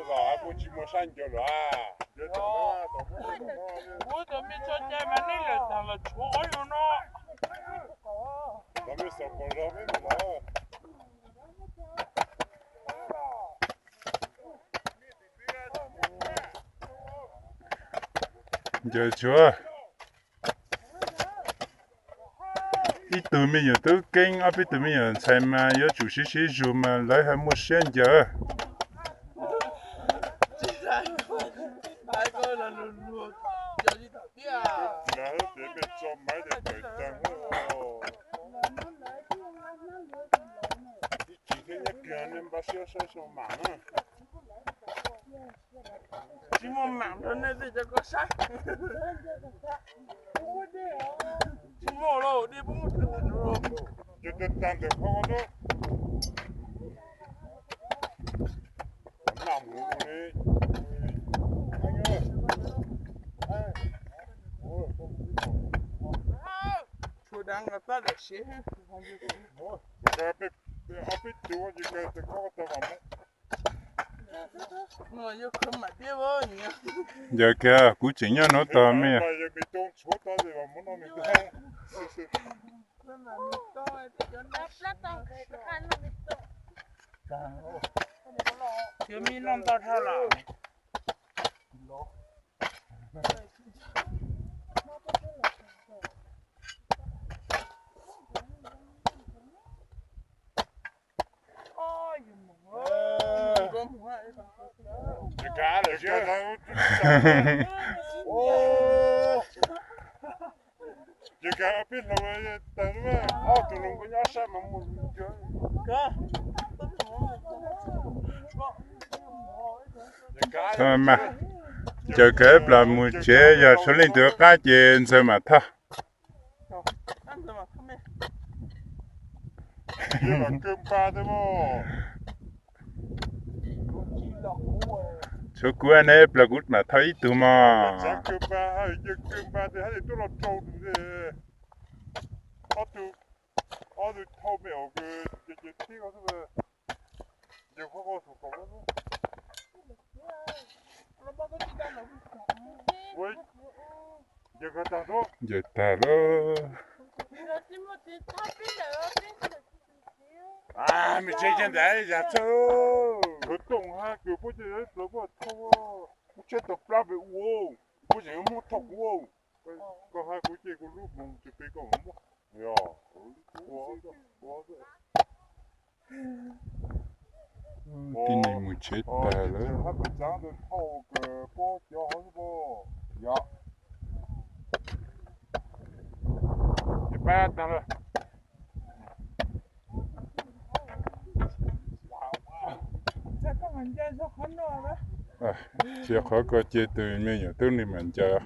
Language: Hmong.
Ua tsis muaj sab ncaws lawm. Kuv cov me tso cai mas nej lawm tag los tshuav qhov yog no. Cov me xav kom zog peb mus lawm. Ncaws tshuav. Ib tug me nyuam tub keeb, ob peb tug me nyuam ntxhais mas yuav tsum sib sib zug mas lawv ho muaj siab ncaws. Ib chim thiab nyob kiag nej npaj siab saib sau mam na. Tsis muaj mam nrog nej tej cov koj saib. Tsis muaj lauj, dej puab muaj twg ntawm no. Ces tag ntawm qhov no. Nam mus li. Tshuav dav nqos tab daim siav. Ob peb tug ces kawg tau koj tau mam mus. Ncaws kiag, kuv tseem nyob no tog me. Cov me no ntau dhau lawm. Ces kav peb hlau tag, ob tug hluas nkauj nyob sab mas mus. Mas caws kawg plam mus tsev, yog tshuav leej twg qab ces ntxawg mam thauj. Tshuav kuv ne, plam kuv mam thauj ib tug mog. Ncaws tag lawm. Mej tsev cia ntawd yam txhawj. Kuv toom ha kws puab ces plaws kuj thauj, kuv tshaib tag plab pem ua, puab tseem yuav muab thauj kuv. Koj ha kuv ces kuv lub hmoov tsis pem koj muab. Tib neeg mus tsev tag lawm. Cia qhov ko ces tus me nyuam tub nws mam ncaws.